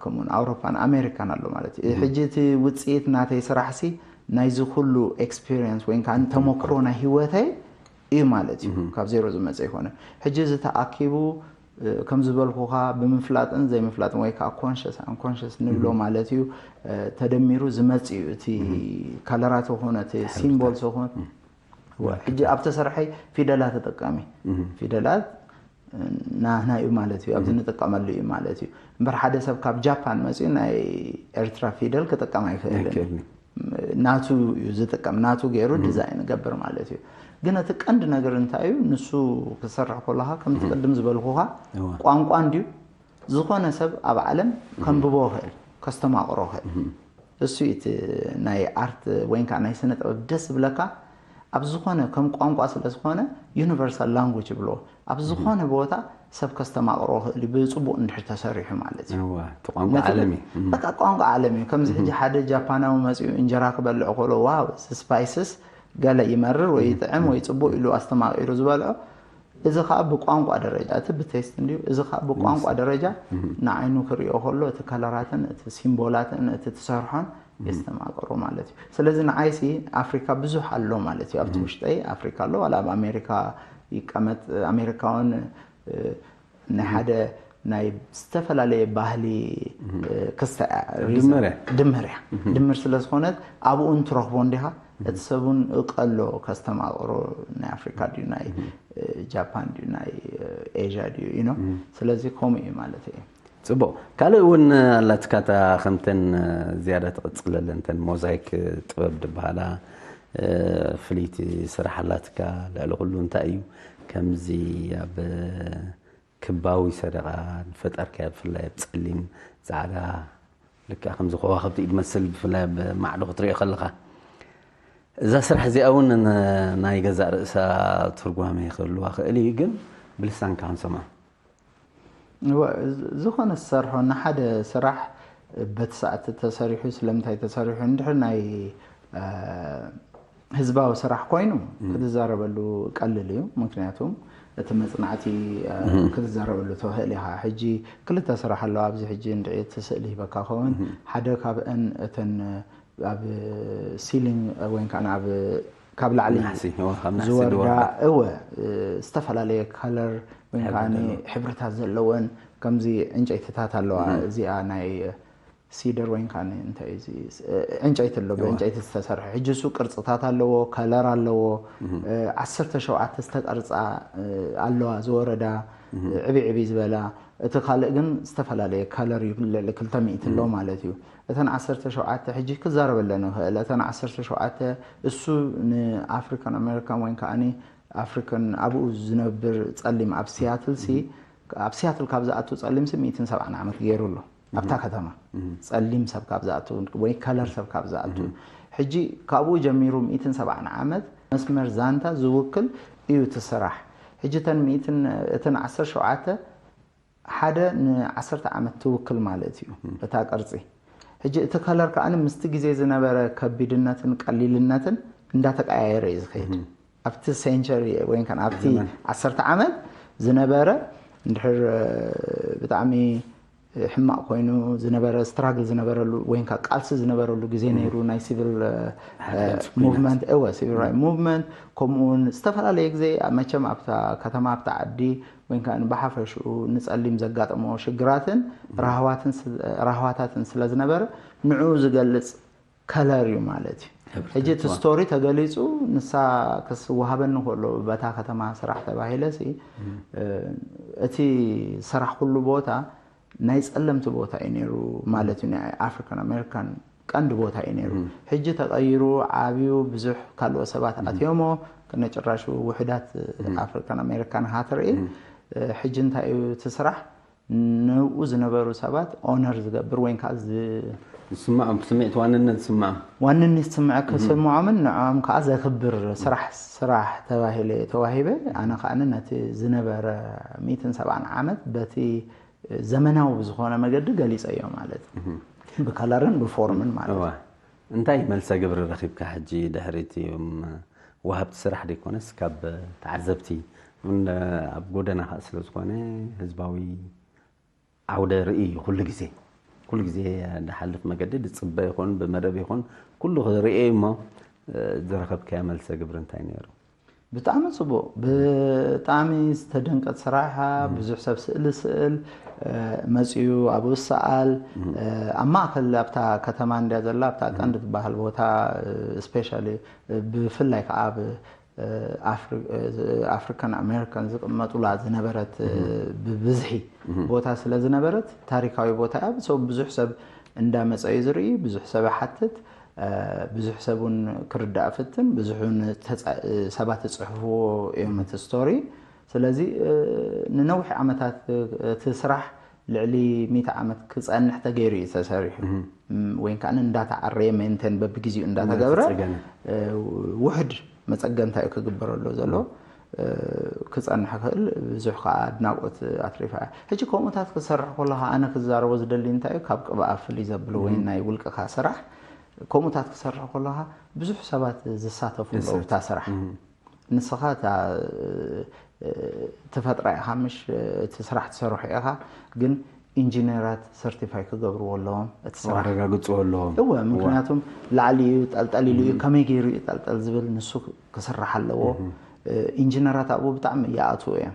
ከምኡን ኣውሮፓን ኣሜሪካን ኣሎ ማለት እዩ። ሕጂ እቲ ውፅኢት ናተይ ስራሕሲ ናይዚ ኩሉ ኤክስፒሪየንስ ወይ ከዓ ተመክሮ ናይ ህይወተይ እዩ ማለት እዩ። ካብ ዜሮ ዝመፀ ይኮነ። ሕጂ እዚ ተኣኪቡ ከም ዝበልኩኻ ብምፍላጥን ዘይምፍላጥን ወይ ከዓ ኮንሽስ ኣንኮንሽስ ንብሎ ማለት እዩ፣ ተደሚሩ ዝመፅ እዩ። እቲ ከለራት ይኹን እቲ ሲምቦልስ ይኹን ሕጂ ኣብ ተሰርሐይ ፊደላት ተጠቃሚ ፊደላት ናህና እዩ ማለት እዩ፣ ኣብዚ ንጥቀመሉ እዩ ማለት እዩ። እምበር ሓደ ሰብ ካብ ጃፓን መፅኡ ናይ ኤርትራ ፊደል ክጥቀም ኣይክእልን። ናቱ እዩ ዝጥቀም፣ ናቱ ገይሩ ዲዛይን ገብር ማለት እዩ። ግን እቲ ቀንዲ ነገር እንታይ እዩ? ንሱ ክሰርሕ ከለካ ከምቲ ቅድም ዝበልኩካ ቋንቋ እንድዩ ዝኾነ ሰብ ኣብ ዓለም ከንብቦ ክእል ከስተማቕሮ ክእል እሱ እቲ ናይ ኣርት ወይ ከዓ ናይ ስነ ጥበብ ደስ ዝብለካ ኣብ ዝኾነ ከም ቋንቋ ስለ ዝኾነ ዩኒቨርሳል ላንጉጅ ይብሎ ኣብ ዝኾነ ቦታ ሰብ ከስተማቕሮ ክእል ብፅቡቅ እንድሕር ተሰሪሑ ማለት እዩ። ቋንቋ ዓለም እዩ። በቃ ቋንቋ ዓለም እዩ። ከምዚ ሕጂ ሓደ ጃፓናዊ መፅኡ እንጀራ ክበልዕ ከሎ ዋው ስፓይስስ ገለ ይመርር ወይ ይጥዕም ወይ ፅቡቅ ኢሉ ኣስተማቂሩ ዝበልዖ እዚ ከዓ ብቋንቋ ደረጃ እቲ ብቴስት እንድዩ እዚ ከዓ ብቋንቋ ደረጃ ንዓይኑ ክሪኦ ከሎ እቲ ከለራትን እቲ ሲምቦላትን እቲ ትሰርሖን የስተማቅሮ ማለት እዩ። ስለዚ ንዓይሲ ኣፍሪካ ብዙሕ ኣሎ ማለት እዩ። ኣብቲ ውሽጠይ ኣፍሪካ ኣሎ ዋላ ኣብ ኣሜሪካ ይቀመጥ ኣሜሪካውን ናይ ሓደ ናይ ዝተፈላለየ ባህሊ ክስተ ድምር እያ። ድምር ስለ ዝኾነት ኣብኡ እንትረኽቦ እንዲኻ እቲ ሰብ እውን እቀሎ ከስተማቕሮ ናይ ኣፍሪካ ድዩ ናይ ጃፓን ድዩ ናይ ኤዥያ ድዩ ኢኖ ስለዚ ከምኡ እዩ ማለት እዩ። ፅቡቅ ካልእ እውን ኣላትካ እታ ከምተን ዝያዳ ትቕፅለለን እተን ሞዛይክ ጥበብ ዝበሃላ ፍልይቲ ስራሕ ኣላትካ ልዕሊ ኩሉ እንታይ እዩ ከምዚ ኣብ ክባዊ ሰደቓ ንፈጠርካዮ ብፍላይ ኣብ ጸሊም ጻዕዳ ልክዕ ከምዚ ከዋኽብቲ እዩ ዝመስል ብፍላይ ኣብ ማዕዶ ክትሪኦ ከለኻ እዛ ስራሕ እዚኣ እውን ናይ ገዛእ ርእሳ ትርጓሜ ክህልዋ ክእል እዩ ግን ብልሳንካ ክንሰምዖ ዝኾነ ዝሰርሖ ንሓደ ስራሕ በቲ ሰዓት ተሰሪሑ ስለምንታይ ተሰሪሑ እንድሕር ናይ ህዝባዊ ስራሕ ኮይኑ ክትዛረበሉ ቀልል እዩ። ምክንያቱ እቲ መፅናዕቲ ክትዛረበሉ ትኽእል ኢኻ። ሕጂ ክልተ ስራሕ ኣለዋ ኣብዚ ሕጂ እንድዒ እቲ ስእሊ ሂበካ ከውን ሓደ ካብአን እተን ኣብ ሲሊንግ ወይ ከዓ ኣብ ካብ ላዕሊ ዝወርዳ እወ ዝተፈላለየ ከለር ወይ ከዓ ሕብርታት ዘለወን ከምዚ ዕንጨይትታት ኣለዋ እዚኣ ናይ ሲደር ወይ ከዓ እንታይ እዚ ዕንጨይቲ ኣሎ ብዕንጨይቲ ዝተሰርሐ ሕጂ እሱ ቅርፅታት ኣለዎ ከለር ኣለዎ ዓሰርተ ሸውዓተ ዝተቀርፃ ኣለዋ ዝወረዳ ዕብይ ዕብይ ዝበላ እቲ ካልእ ግን ዝተፈላለየ ከለር እዩ ልዕሊ ክልተ ሚእቲ ኣሎ ማለት እዩ እተን ዓሰርተ ሸውዓተ ሕጂ ክዛረበለን ይኽእል እተን ዓሰርተ ሸውዓተ እሱ ንኣፍሪካን ኣሜሪካን ወይ ከዓ ኣፍሪካን ኣብኡ ዝነብር ፀሊም ኣብ ሲያትል ሲ ኣብ ሲያትል ካብ ዝኣቱ ፀሊም ሲ ሚእትን ሰብዓን ዓመት ገይሩ ኣሎ ኣብታ ከተማ ጸሊም ሰብ ካብ ዝኣቱ ወይ ከለር ሰብ ካብ ዝኣቱ ሕጂ ካብኡ ጀሚሩ ሚእትን ሰብዓን ዓመት መስመር ዛንታ ዝውክል እዩ እቲ ስራሕ ሕጂ እተን ሚእትን እተን ዓሰርተ ሸውዓተ ሓደ ንዓሰርተ ዓመት ትውክል ማለት እዩ እታ ቅርጺ ሕጂ እቲ ከለር ከኣ ምስቲ ግዜ ዝነበረ ከቢድነትን ቀሊልነትን እንዳተቀያየረ እዩ ዝኸይድ ኣብቲ ሴንቸሪ ወይ ከዓ ኣብቲ ዓሰርተ ዓመት ዝነበረ እንድሕር ብጣዕሚ ሕማቕ ኮይኑ ዝነበረ ስትራግል ዝነበረሉ ወይ ከዓ ቃልሲ ዝነበረሉ ግዜ ነይሩ ናይ ሲቪል ሙቭመንት እወ ሲቪል ራይት ሙቭመንት ከምኡውን ዝተፈላለየ ግዜ መቸም ኣብታ ከተማ ኣብታ ዓዲ ወይ ከዓ ብሓፈሽኡ ንፀሊም ዘጋጠሞ ሽግራትን ራህዋታትን ስለ ዝነበረ ንዕኡ ዝገልፅ ከለር እዩ ማለት እዩ። ሕጂ እቲ ስቶሪ ተገሊፁ ንሳ ክስወሃበኒ ከሎ በታ ከተማ ስራሕ ተባሂለ ሲ እቲ ስራሕ ኩሉ ቦታ ናይ ፀለምቲ ቦታ እዩ ነይሩ ማለት እዩ ናይ ኣፍሪካን ኣሜሪካን ቀንዲ ቦታ እዩ ነይሩ። ሕጂ ተቀይሩ ዓብዩ ብዙሕ ካልኦት ሰባት ኣትዮሞ ከነጭራሹ ውሕዳት ኣፍሪካን ኣሜሪካን ሃትርኢ ሕጂ እንታይ እዩ እቲ ስራሕ ንኡ ዝነበሩ ሰባት ኦነር ዝገብር ወይ ከዓ ዝስምዖም ስምዒት ዋንነት ዝስምዖም ዋንነት ዝስምዐ ክስምዖምን ንዕኦም ከዓ ዘክብር ስራሕ ስራሕ ተባሂለ ተዋሂበ ኣነ ከዓ ነቲ ዝነበረ ሚትን ሰብዓን ዓመት በቲ ዘመናዊ ብዝኾነ መገዲ ገሊፀዮ ማለት ብከለርን ብፎርምን ማለት እንታይ መልሰ ግብሪ ረኺብካ ሕጂ ድሕሪ እቲ ወሃብቲ ስራሕ ደይኮነስ ካብ ተዓዘብቲ እውን ኣብ ጎደናኻ ስለ ዝኾነ ህዝባዊ ዓውደ ርኢ እዩ ኩሉ ግዜ ኩሉ ግዜ ድሓልፍ መገዲ ድፅበ ይኹን ብመደብ ይኹን ኩሉ ክርኢ እሞ ዝረኸብካዮ መልሰ ግብሪ እንታይ ነይሩ? ብጣዕሚ ፅቡቕ ብጣዕሚ ዝተደንቀት ስራሕ ብዙሕ ሰብ ስእሊ ስእል መፅዩ ኣብኡ ሰኣል ኣብ ማእከል ኣብታ ከተማ እንድያ ዘላ ኣብታ ቀንዲ ትበሃል ቦታ especially ብፍላይ ከዓ ኣብ ኣፍሪካን ኣሜሪካን ዝቕመጡላ ዝነበረት ብብዝሒ ቦታ ስለ ዝነበረት ታሪካዊ ቦታ እያ። ብዙሕ ሰብ እንዳመፀ እዩ ዝርኢ፣ ብዙሕ ሰብ ይሓትት፣ ብዙሕ ሰብ እውን ክርዳእ ፍትን፣ ብዙሕ እውን ሰባት ዝፅሕፍዎ እዮም እቲ ስቶሪ። ስለዚ ንነዊሕ ዓመታት እቲ ስራሕ ልዕሊ ሚእቲ ዓመት ክፀንሕ ተገይሩ እዩ ተሰሪሑ ወይ ከዓ እንዳተዓረየ ሜንቴን በብግዜኡ እንዳተገብረ ውሕድ መፀገንታ እዩ ክግበረሉ ዘሎ። ክፀንሕ ክእል ብዙሕ ከዓ ኣድናቆት ኣትሪፋ እያ። ሕጂ ከምኡታት ክሰርሕ ከለካ ኣነ ክዛረቦ ዝደሊ እንታይ እዩ ካብ ቅብኣ ፍልይ ዘብሎ ወይ ናይ ውልቅካ ስራሕ ከምኡታት ክሰርሕ ከለካ ብዙሕ ሰባት ዝሳተፉ ኣለዉ እታ ስራሕ ንስኻ እታ ትፈጥራ ኢኻ ምሽ እቲ ስራሕ ትሰርሖ ኢኻ ግን ኢንጂነራት ሰርቲፋይ ክገብርዎ ኣለዎም እቲ ስራሕ ኣረጋግፅዎ ኣለዎም እወ ምክንያቱም ላዕሊ እዩ ጠልጠል ኢሉ እዩ ከመይ ገይሩ እዩ ጠልጠል ዝብል ንሱ ክስራሕ ኣለዎ ኢንጂነራት ኣብኡ ብጣዕሚ ይኣትዉ እዮም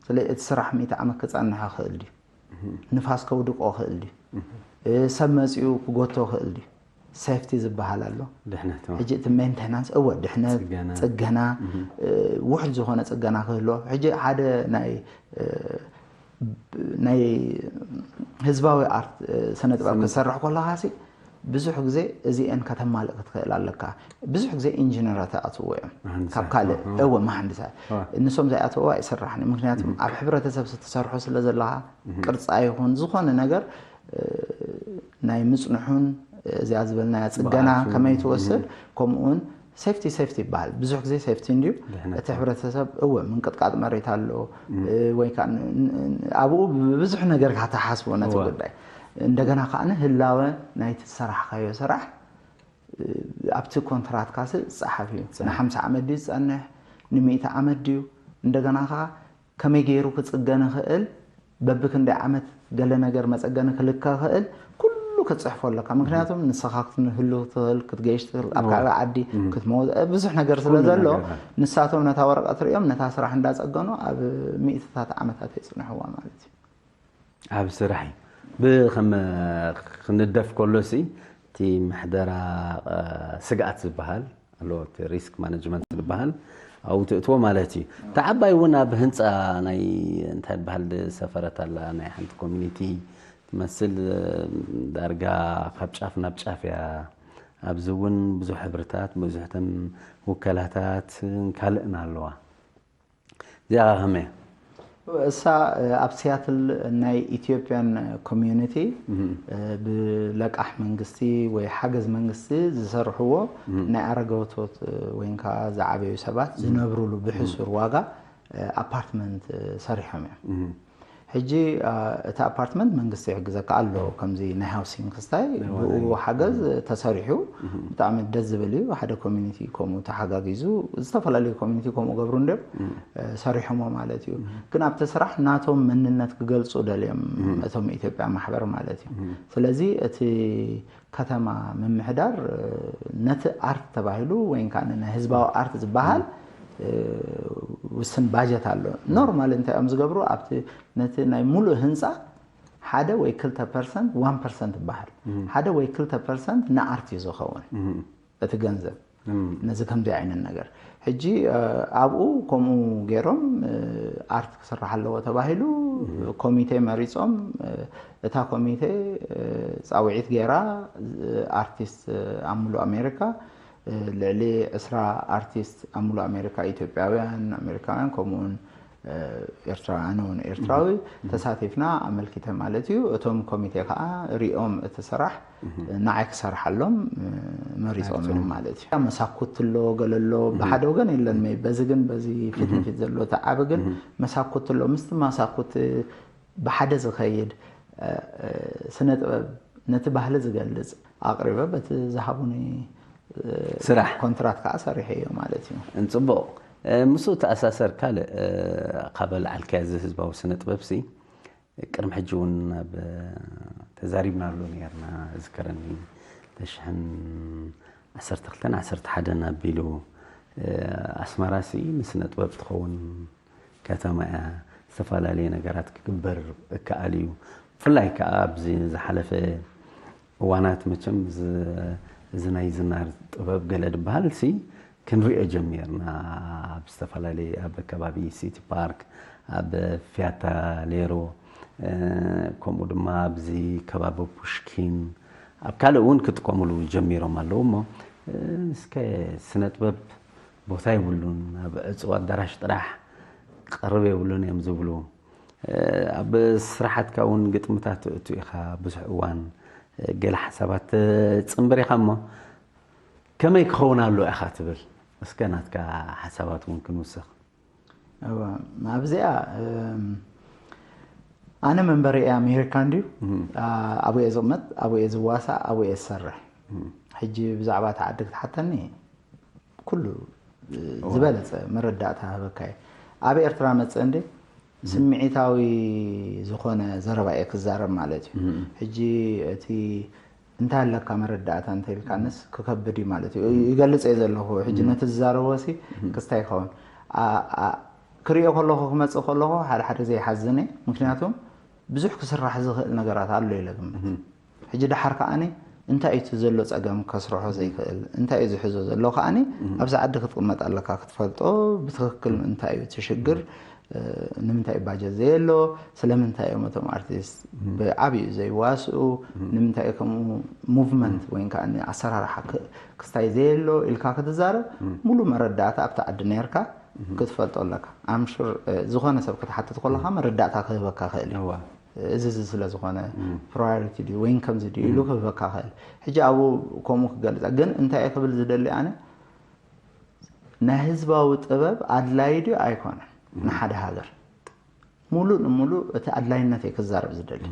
ስለ እቲ ስራሕ ሚእቲ ዓመት ክፀንሕ ክእል ድዩ ንፋስ ከውድቆ ክእል ድዩ ሰብ መፂኡ ክጎቶ ክእል ድዩ ሴፍቲ ዝበሃል ኣሎ ድሕነት ሕጂ እቲ ሜንቴናንስ እወ ድሕነት ጽገና ውሕድ ዝኾነ ጽገና ክህሎ ሕጂ ሓደ ናይ ናይ ህዝባዊ ኣርት ስነ ጥበብ ክሰርሕ ከለካ ሲ ብዙሕ ግዜ እዚአን ከተማልእ ክትክእል ኣለካ ብዙሕ ግዜ ኢንጂነራት ኣትዎ እዮም ካብ ካልእ እወ መሃንድሳ ንሶም ዘይኣትዎ ኣይስራሕን ምክንያቱም ኣብ ሕብረተሰብ ዝተሰርሑ ስለ ዘለካ ቅርፃ ይኹን ዝኾነ ነገር ናይ ምፅንሑን እዚኣ ዝበልናያ ፅገና ከመይ ትወስድ ከምኡውን ሴፍቲ ሴፍቲ ይበሃል ብዙሕ ግዜ ሴፍቲ እንድዩ እቲ ሕብረተሰብ እወ ምንቅጥቃጥ መሬት ኣሎ ወይ ከዓ ኣብኡ ብዙሕ ነገር ካተሓስቦ ነቲ ጉዳይ እንደገና ከዓ ህላወ ናይቲ ዝሰራሕካዮ ስራሕ ኣብቲ ኮንትራትካ ዝፀሓፍ እዩ ንሓምሳ ዓመት ድዩ ዝፀንሕ ንሚእቲ ዓመት ድዩ እንደገና ከዓ ከመይ ገይሩ ክፅገን ይኽእል በብክንደይ ዓመት ገለ ነገር መፀገኒ ክልከ ይኽእል ኩሉ ክትፅሕፎ ኣለካ ምክንያቱም ንስኻ ክትህሉ ትኽእል ክትገይሽ ትኽእል ኣብ ከባቢ ዓዲ ክትመወ ብዙሕ ነገር ስለ ዘሎ ንሳቶም ነታ ወረቀት ሪኦም ነታ ስራሕ እንዳፀገኑ ኣብ ሚእትታት ዓመታት የፅንሕዋ ማለት እዩ ኣብ ስራሕ እዩ ብከም ክንደፍ ከሎ ሲ እቲ ምሕደራ ስግኣት ዝበሃል ኣሎ እቲ ሪስክ ማነጅመንት ዝበሃል ኣብኡ ትእትዎ ማለት እዩ። እቲ ዓባይ እውን ኣብ ህንፃ ናይ እንታይ በሃል ዝሰፈረት ኣላ ናይ ሓንቲ ኮሚኒቲ ትመስል ዳርጋ ካብ ጫፍ ናብ ጫፍ እያ። ኣብዚ እውን ብዙሕ ሕብርታት ብዙሕተን ውከላታት ካልእን ኣለዋ። እዚኣ ከመይ እያ? እሳ ኣብ ሲያትል ናይ ኢትዮጵያን ኮሚዩኒቲ ብለቃሕ መንግስቲ ወይ ሓገዝ መንግስቲ ዝሰርሕዎ ናይ ኣረጋውቶት ወይ ከዓ ዝዓበዩ ሰባት ዝነብሩሉ ብሕሱር ዋጋ ኣፓርትመንት ሰሪሖም እዮም ሕጂ እቲ ኣፓርትመንት መንግስቲ ይሕግዘካ ኣሎ ከምዚ ናይ ሃውሲንግ ክስታይ ብኡ ሓገዝ ተሰሪሑ ብጣዕሚ ደስ ዝብል እዩ ሓደ ኮሚኒቲ ከምኡ ተሓጋጊዙ ዝተፈላለዩ ኮሚኒቲ ከምኡ ገብሩ እንድዮም ሰሪሖሞ ማለት እዩ ግን ኣብቲ ስራሕ ናቶም መንነት ክገልፁ ደልዮም እቶም ኢትዮጵያ ማሕበር ማለት እዩ ስለዚ እቲ ከተማ ምምሕዳር ነቲ ኣርት ተባሂሉ ወይ ከዓ ናይ ህዝባዊ ኣርት ዝበሃል ውስን ባጀት ኣሎ ኖርማል እንታይ እዮም ዝገብሩ ኣብቲ ነቲ ናይ ሙሉእ ህንፃ ሓደ ወይ ክልተ ፐርሰንት ዋን ፐርሰንት ይበሃል ሓደ ወይ ክልተ ፐርሰንት ንኣርት እዩ ዝኸውን እቲ ገንዘብ ነዚ ከምዚ ዓይነት ነገር ሕጂ ኣብኡ ከምኡ ገይሮም ኣርት ክስራሕ ኣለዎ ተባሂሉ ኮሚቴ መሪፆም እታ ኮሚቴ ፃውዒት ገይራ ኣርቲስት ኣብ ሙሉእ ኣሜሪካ ልዕሊ ዕስራ ኣርቲስት ኣብ ሙሉእ ኣሜሪካ ኢትዮጵያውያን ኣሜሪካውያን ከምኡውን ኤርትራውያን እውን ኤርትራዊ ተሳቲፍና ኣመልኪተ ማለት እዩ እቶም ኮሚቴ ከዓ ሪኦም እቲ ስራሕ ንዓይ ክሰርሓሎም መሪፆም እዮም ማለት እዩ መሳኩት ኣሎ ገለሎ ብሓደ ወገን የለን በዚ ግን በዚ ፊት ንፊት ዘሎ ተዓቢ ግን መሳኩት ኣሎ ምስቲ መሳኩት ብሓደ ዝኸይድ ስነ ጥበብ ነቲ ባህሊ ዝገልፅ ኣቕሪበ በቲ ዝሃቡኒ ስራሕ። ኮንትራት ከዓ ሰሪሐዮ ማለት እዩ። እንፅቡቕ። ምስኡ ተኣሳሰር ካልእ ካብ ኣልዓልካዮ እዚ ህዝባዊ ስነ ጥበብ ሲ ቅድሚ ሕጂ እውን ኣብ ተዛሪብናሉ ነርና። ዝከረኒ ተሽሕን ዓሰርተ ክልተን ዓሰርተ ሓደን ኣቢሉ ኣስመራ ሲ ንስነ ጥበብ ትኸውን ከተማ እያ። ዝተፈላለየ ነገራት ክግበር እከኣል እዩ። ብፍላይ ከዓ ኣብዚ ዝሓለፈ እዋናት መቸም እዚ ናይ ዝናር ጥበብ ገለ ዝበሃል ሲ ክንሪኦ ጀሚርና። ኣብ ዝተፈላለየ ኣብ ከባቢ ሲቲ ፓርክ፣ ኣብ ፊያታ ሌሮ፣ ከምኡ ድማ ኣብዚ ከባቢ ፑሽኪን ኣብ ካልእ እውን ክጥቀምሉ ጀሚሮም ኣለዉ። እሞ እስከ ስነ ጥበብ ቦታ የብሉን፣ ኣብ ዕፁብ ኣዳራሽ ጥራሕ ክቐርብ የብሉን እዮም ዝብሉ። ኣብ ስራሓትካ እውን ግጥምታት ትእቱ ኢኻ ብዙሕ እዋን፣ ገለ ሓሳባት ትፅንብር ኢኻ። እሞ ከመይ ክኸውን ኣሎ ኢኻ ትብል? እስከ ናትካ ሓሳባት እውን ክንውስኽ። ኣብዚኣ ኣነ መንበሪ እያ ኣሜሪካ እንድዩ። ኣብኡ እየ ዝቕመጥ፣ ኣብኡ እየ ዝዋሳእ፣ ኣብኡ እየ ዝሰርሕ። ሕጂ ብዛዕባ እቲ ዓዲ ክትሓተኒ ኩሉ ዝበለፀ መረዳእታ ሃበካ እየ። ኣብ ኤርትራ መፀ እንዴ ስምዒታዊ ዝኾነ ዘረባ እየ ክዛረብ ማለት እዩ። ሕጂ እቲ እንታይ ኣለካ መረዳእታ እንተኢልካንስ ክከብድ እዩ ማለት እዩ። ይገልፅ እየ ዘለኹ። ሕጂ ነቲ ዝዛረቦ ሲ ክስታይ ይኸውን። ክሪኦ ከለኹ ክመፅእ ከለኹ ሓደ ሓደ ዘይሓዝን እየ። ምክንያቱም ብዙሕ ክስራሕ ዝኽእል ነገራት ኣሎ ኢለ ግምት። ሕጂ ደሓር ከዓኒ እንታይ እዩ እቲ ዘሎ ፀገም ከስርሖ ዘይክእል እንታይ እዩ ዝሕዞ ዘሎ ከዓኒ ኣብዚ ዓዲ ክትቕመጥ ኣለካ ክትፈልጦ ብትክክል እንታይ እዩ እቲ ሽግር። ንምንታይ እዩ ባጀት ዘየሎ? ስለምንታይ እዮም እቶም ኣርቲስት ብዓብዩ ዘይዋስኡ? ንምንታይ እዩ ከምኡ ሙቭመንት ወይ ከዓ ኣሰራርሓ ክስታይ ዘየሎ ኢልካ ክትዛረብ ሙሉ መረዳእታ ኣብቲ ዓዲ ነርካ ክትፈልጦ ኣለካ። ኣምሹር ዝኾነ ሰብ ክትሓትት ከለካ መረዳእታ ክህበካ ክእል እዩ። እዚ እዚ ስለ ዝኾነ ፕራዮሪቲ ድዩ ወይ ከምዚ ድዩ ኢሉ ክህበካ ክእል። ሕጂ ኣብኡ ከምኡ ክገልፃ ግን እንታይ እየ ክብል ዝደሊ ኣነ ናይ ህዝባዊ ጥበብ ኣድላይ ድዩ ኣይኮነን ንሓደ ሃገር ሙሉእ ንሙሉእ እቲ ኣድላይነት እየ ክዛረብ ዝደሊ።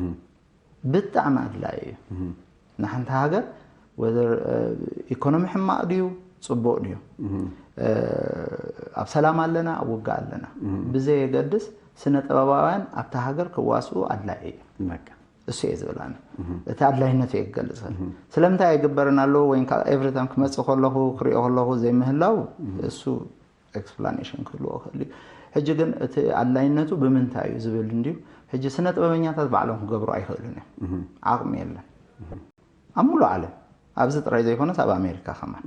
ብጣዕሚ ኣድላይ እዩ። ንሓንቲ ሃገር ወዘር ኢኮኖሚ ሕማቕ ድዩ ፅቡቕ ድዩ ኣብ ሰላም ኣለና ኣብ ውጋ ኣለና ብዘየገድስ ስነ ጥበባውያን ኣብታ ሃገር ክዋስኡ ኣድላይ እዩ። እሱ እየ ዝብል ኣነ። እቲ ኣድላይነቱ እየ ክገልፅ። ስለምንታይ ኣይግበርን ኣለዎ ወይ ከዓ ኤቭሪታም ክመፅእ ከለኹ ክሪኦ ከለኹ ዘይምህላው እሱ ኤክስፕላኔሽን ክህልዎ ክእል እዩ። ሕጂ ግን እቲ ኣድላይነቱ ብምንታይ እዩ ዝብል እንድዩ። ሕጂ ስነ ጥበበኛታት ባዕሎም ክገብሩ ኣይኽእሉን እዮም። ዓቕሚ የለን ኣብ ሙሉእ ዓለም ኣብዚ ጥራይ ዘይኮነስ ኣብ ኣሜሪካ ከማን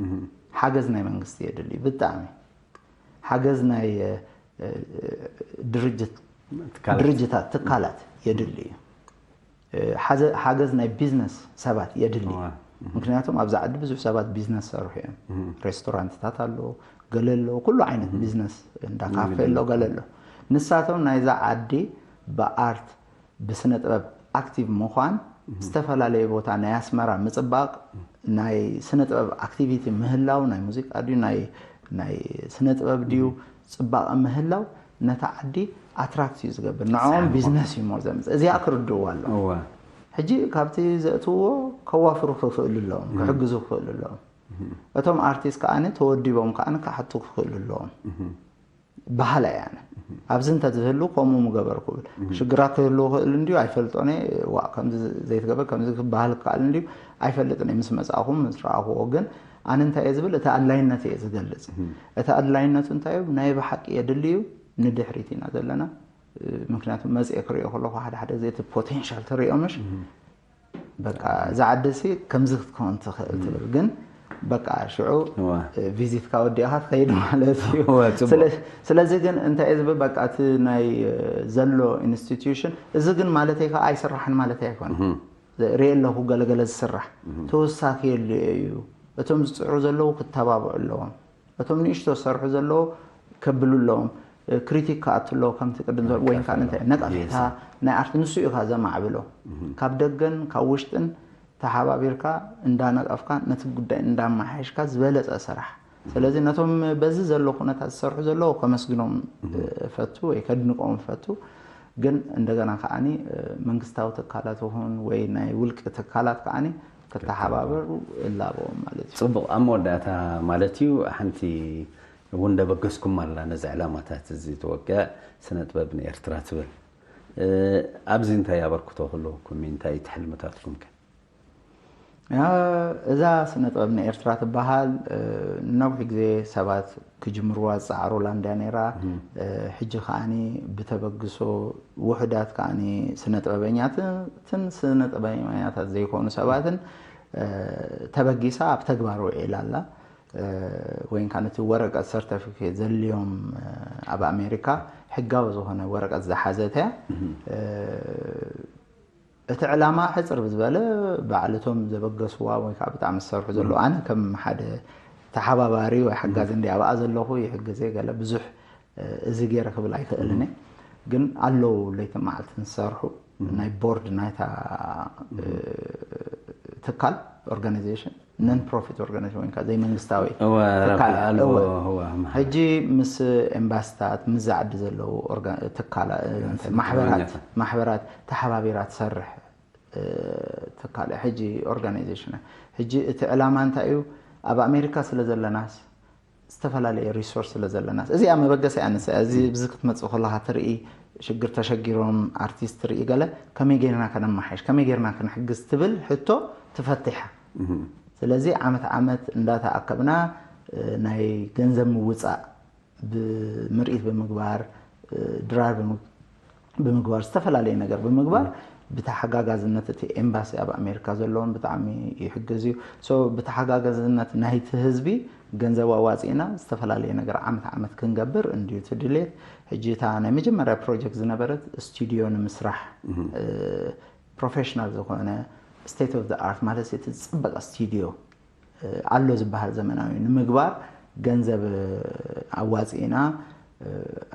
ሓገዝ ናይ መንግስቲ የድሊ እዩ። ብጣዕሚ ሓገዝ ናይ ድርጅት ድርጅታት ትካላት የድሊ እዩ። ሓገዝ ናይ ቢዝነስ ሰባት የድሊ። ምክንያቱም ኣብዚ ዓዲ ብዙሕ ሰባት ቢዝነስ ሰርሑ እዮም። ሬስቶራንትታት ኣሎ፣ ገለ ኣሎ፣ ኩሉ ዓይነት ቢዝነስ እንዳ ካፌ ኣሎ፣ ገለ ኣሎ። ንሳቶም ናይዛ ዓዲ ብኣርት ብስነ ጥበብ ኣክቲቭ ምዃን ዝተፈላለየ ቦታ ናይ ኣስመራ ምፅባቕ ናይ ስነ ጥበብ ኣክቲቪቲ ምህላው ናይ ሙዚቃ ድዩ ናይ ናይ ስነ ጥበብ ድዩ ፅባቐ ምህላው ነታ ዓዲ ኣትራክት እዩ ዝገብር ንዕኦም ቢዝነስ እዩ ሞር ዘምፅእ እዚኣ ክርድእዋ ኣለዎም። ሕጂ ካብቲ ዘእትውዎ ከዋፍሩ ክኽእሉ ኣለዎም ክሕግዙ ክኽእሉ ኣለዎም። እቶም ኣርቲስት ከዓኒ ተወዲቦም ከዓኒ ክሓቱ ክኽእሉ ኣለዎም። በሃላይ ኣነ ኣብዚ እንተዝህሉ ከምኡ ምገበርኩ ብል ሽግራት ክህልው ክእል እንድዩ ኣይፈልጦን እየ። ዋ ከምዚ ዘይትገበር ከምዚ ክበሃል ክከኣል እንድዩ ኣይፈልጥን እየ ምስ መፃእኹ ምስ ረኣኽዎ ግን ኣነ እንታይ እየ ዝብል እቲ ኣድላይነት እየ ዝገልፅ። እቲ ኣድላይነቱ እንታይ እዩ ናይ ብሓቂ የድሊ እዩ ንድሕሪት ኢና ዘለና። ምክንያቱ መፅኤ ክሪኦ ከለኹ ሓደ ሓደ ግዜ እቲ ፖቴንሻል ትሪኦ ምሽ በቃ እዛ ዓዲ ሲ ከምዚ ክትከውን ትኽእል ትብል ግን በቃ ሽዑ ቪዚትካ ወዲእካ ትኸይድ ማለት እዩ። ስለዚ ግን እንታይ ዝብል በቃ እቲ ናይ ዘሎ ኢንስቲትዩሽን እዚ ግን ማለተይ ከዓ ኣይስራሕን ማለተይ ኣይኮነ ርኢ ኣለኹ ገለገለ ዝስራሕ ተወሳኪ የድልዮ እዩ። እቶም ዝፅዕሩ ዘለዉ ክተባብዑ ኣለዎም። እቶም ንእሽቶ ዝሰርሑ ዘለዉ ከብሉ ኣለዎም። ክሪቲክ ክኣቱ ኣለዎ ከምቲ ቅድም ዝበል ወይ ከዓ እንታይ ነቀፌታ ናይ ኣርት ንሱ እዩ ከዓ ዘማዕብሎ። ካብ ደገን ካብ ውሽጥን ተሓባቢርካ እንዳነቀፍካ ነቲ ጉዳይ እንዳመሓየሽካ ዝበለፀ ስራሕ። ስለዚ ነቶም በዚ ዘሎ ኩነታት ዝሰርሑ ዘለዉ ከመስግኖም እፈቱ ወይ ከድንቆም እፈቱ። ግን እንደገና ከዓኒ መንግስታዊ ትካላት ይኹን ወይ ናይ ውልቂ ትካላት ከዓኒ ከተሓባበሩ እላበዎም ማለት እዩ። ጽቡቕ። ኣብ መወዳእታ ማለት እዩ፣ ሓንቲ እውን ደበገስኩም ኣላ ነዚ ዕላማታት እዚ ተወቅዕ ስነ ጥበብ ንኤርትራ ትብል። ኣብዚ እንታይ ኣበርክቶ ክህልወኩም፣ እንታይ ትሕልምታትኩም ከ? እዛ ስነ ጥበብ ንኤርትራ ትበሃል፣ ነዊሕ ግዜ ሰባት ክጅምርዋ ዝጸዓሩላ እንድያ ነይራ። ሕጂ ከዓኒ ብተበግሶ ውሑዳት ከዓኒ ስነ ጥበበኛትን ስነ ጥበበኛታት ዘይኮኑ ሰባትን ተበጊሳ ኣብ ተግባር ውዒላ ኣላ። ወይ ከዓ ነቲ ወረቀት ሰርተፊኬት ዘልዮም ኣብ ኣሜሪካ ሕጋዊ ዝኾነ ወረቀት ዝሓዘት እያ። እቲ ዕላማ ሕፅር ብዝበለ ባዕልቶም ዘበገስዋ ወይ ከዓ ብጣዕሚ ዝሰርሑ ዘለዉ፣ ኣነ ከም ሓደ ተሓባባሪ ወይ ሓጋዚ እንዲ ኣብኣ ዘለኹ ይሕግዘ ገለ ብዙሕ እዚ ገይረ ክብል ኣይክእልን እየ። ግን ኣለዉ ለይትን መዓልትን ዝሰርሑ ናይ ቦርድ ናይታ ትካል ኦርጋናይዜሽን ነን ፕሮፊት ኦርጋናይዜሽን ወይ ከዓ ዘይመንግስታዊ ትካል ሕጂ ምስ ኤምባስታት ምስ ዝዓዲ ዘለዉ ማሕበራት ተሓባቢራ ትሰርሕ ትካል ሕጂ ኦርጋናይዜሽን ሕጂ እቲ ዕላማ እንታይ እዩ? ኣብ ኣሜሪካ ስለ ዘለናስ ዝተፈላለየ ሪሶርስ ስለ ዘለናስ እዚኣ መበገሲ ኣነስ እዚ ብዚ ክትመፅእ ከለካ ትርኢ ሽግር ተሸጊሮም ኣርቲስት ትርኢ ገለ ከመይ ጌርና ከነመሓይሽ ከመይ ጌርና ክንሕግዝ ትብል ሕቶ ትፈትሓ። ስለዚ ዓመት ዓመት እንዳተኣከብና ናይ ገንዘብ ምውፃእ ብምርኢት ብምግባር ድራር ብምግባር ዝተፈላለየ ነገር ብምግባር ብተሓጋጋዝነት እቲ ኤምባሲ ኣብ ኣሜሪካ ዘለውን ብጣዕሚ ይሕግዝ እዩ። ብተሓጋጋዝነት ናይቲ ህዝቢ ገንዘብ ኣዋፂእና ዝተፈላለየ ነገር ዓመት ዓመት ክንገብር እንድዩ እቲ ድሌት። ሕጂ እታ ናይ መጀመርያ ፕሮጀክት ዝነበረት ስቱዲዮ ንምስራሕ ፕሮፌሽናል ዝኾነ ስቴት ኦፍ ኣርት ማለት እቲ ዝፅበቀ ስቱዲዮ ኣሎ ዝበሃል ዘመናዊ ንምግባር ገንዘብ ኣዋፂእና።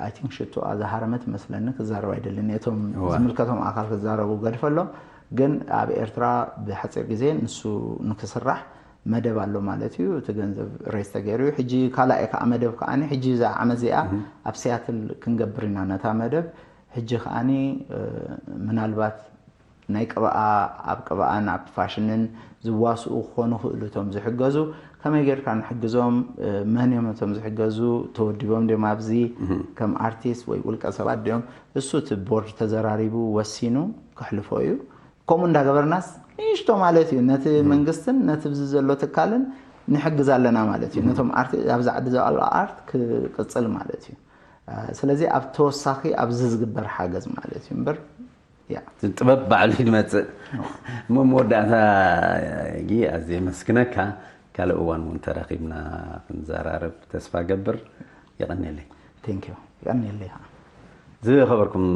ኣይ ቲንክ ሽቶ ዝሃረመት መስለኒ ክዛረብ ኣይደልን እቶም ዝምልከቶም ኣካል ክዛረቡ ገድፈሎም። ግን ኣብ ኤርትራ ብሓፂር ግዜ ንሱ ንክስራሕ መደብ ኣሎ ማለት እዩ። እቲ ገንዘብ ሬስ ተገይሩ እዩ። ሕጂ ካልኣይ ከዓ መደብ ከዓኒ ሕጂ እዛ ዓመት እዚኣ ኣብ ሲያትል ክንገብር ኢና ነታ መደብ። ሕጂ ከዓኒ ምናልባት ናይ ቅብኣ ኣብ ቅብኣን ኣብ ፋሽንን ዝዋስኡ ክኾኑ ክእሉ እቶም ዝሕገዙ ከመይ ጌርካ ንሕግዞም? መን እዮም እቶም ዝሕገዙ? ተወዲቦም ድዮም ኣብዚ ከም ኣርቲስት ወይ ውልቀ ሰባት ድዮም? እሱ እቲ ቦርድ ተዘራሪቡ ወሲኑ ክሕልፎ እዩ። ከምኡ እንዳገበርናስ ንእሽቶ ማለት እዩ ነቲ መንግስትን ነቲ ብዚ ዘሎ ትካልን ንሕግዝ ኣለና ማለት እዩ። ነቶም ኣርቲ ኣብዚ ዓዲ ዘሎ ኣርት ክቅፅል ማለት እዩ። ስለዚ ኣብ ተወሳኺ ኣብዚ ዝግበር ሓገዝ ማለት እዩ እምበር ጥበብ ባዕሉ ይመፅእ። እሞ መወዳእታ ጊ ኣዝየ የመስግነካ። ካልእ እዋን እውን ተራኺብና ክንዘራረብ ተስፋ ገብር። የቐንየለይ። ቴንኪዩ። ይቐንየለይ ከዓ። ዝኸበርኩም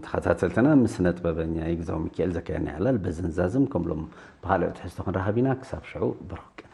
ተኸታተልትና ምስ ስነ ጥበበኛ ይግዛው ሚካኤል ዘካየድና ዕላል በዚ ንዛዝም። ከምሎም ብኻልእ ትሕዝቶ ክንራኸብ ኢና። ክሳብ ሽዑ ብሩክ ቀን።